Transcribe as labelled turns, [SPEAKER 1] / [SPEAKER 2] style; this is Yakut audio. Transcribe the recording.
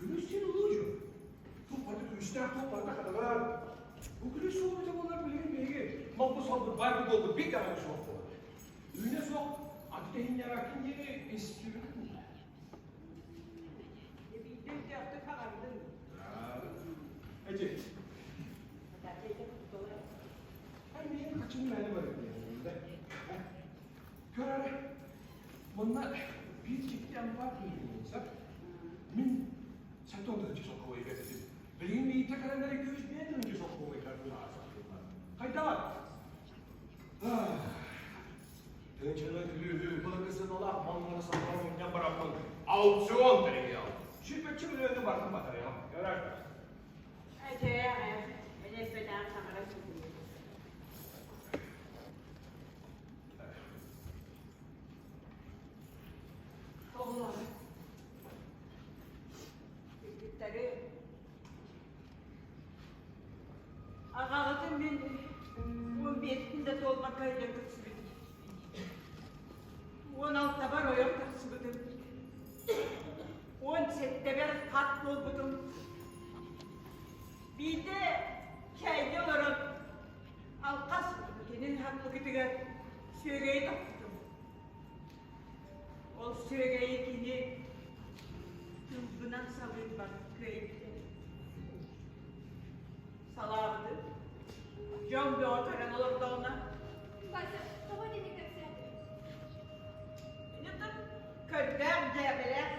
[SPEAKER 1] Күлүүс диэн улуу дьон. Туох барыта күүстээх, туох барыта хатылар. Бу күлүүс суох эбитэ буоллар билигин биһиги малбыт-салбыт баайбыт буолбут биир даҕаны суох буолар. Үүнэ суох аты тэһиннэҕэ ким диэни институтун
[SPEAKER 2] Биирдэ өйдөөхтүк хаҕардын.
[SPEAKER 1] Эти. Ай миигин хачын мээнэ барар диэн. Көр эрэ, манна биир дьикти ампаар киирдиҥ Мин сэтон тыһыынча солкуобайга этим. Билигин биирдэ кэлэн эрэ 205 тыһыынча солкуобайга Хайдаҕа? Тыһыынчаны күлүүһү былыргы сыаналаах маллары саҥа мунньан бараммын аукцион тэрийиэҕим. Сүүрбэччэ мөлүйүөнү барытын батарыаҕым. Көрөр.
[SPEAKER 2] Эчэйэҕэ, мин эппэтэҕим саҥара сылдьыбыт. Оҕолор, кыргыттары аҕаҕытын мин 15 да туолбакка илэ көрсүбүтүм. 16-бар ойох тахсыбытым. 17-бэр хат буолбутум. Биирдэ чэйгэ олорон алхас кинин хаппыкытыгар сүөгэйи тохпутум. Ол сүөгэйи кини тылбынан салыырбар кыайбыта. Салаабытым. Дьон бөҕө көрөн олордоҕуна
[SPEAKER 3] Вася, тоҕо итинник кэпсээтиҥ?
[SPEAKER 2] Инитин көрдөөх дьээбэлээх.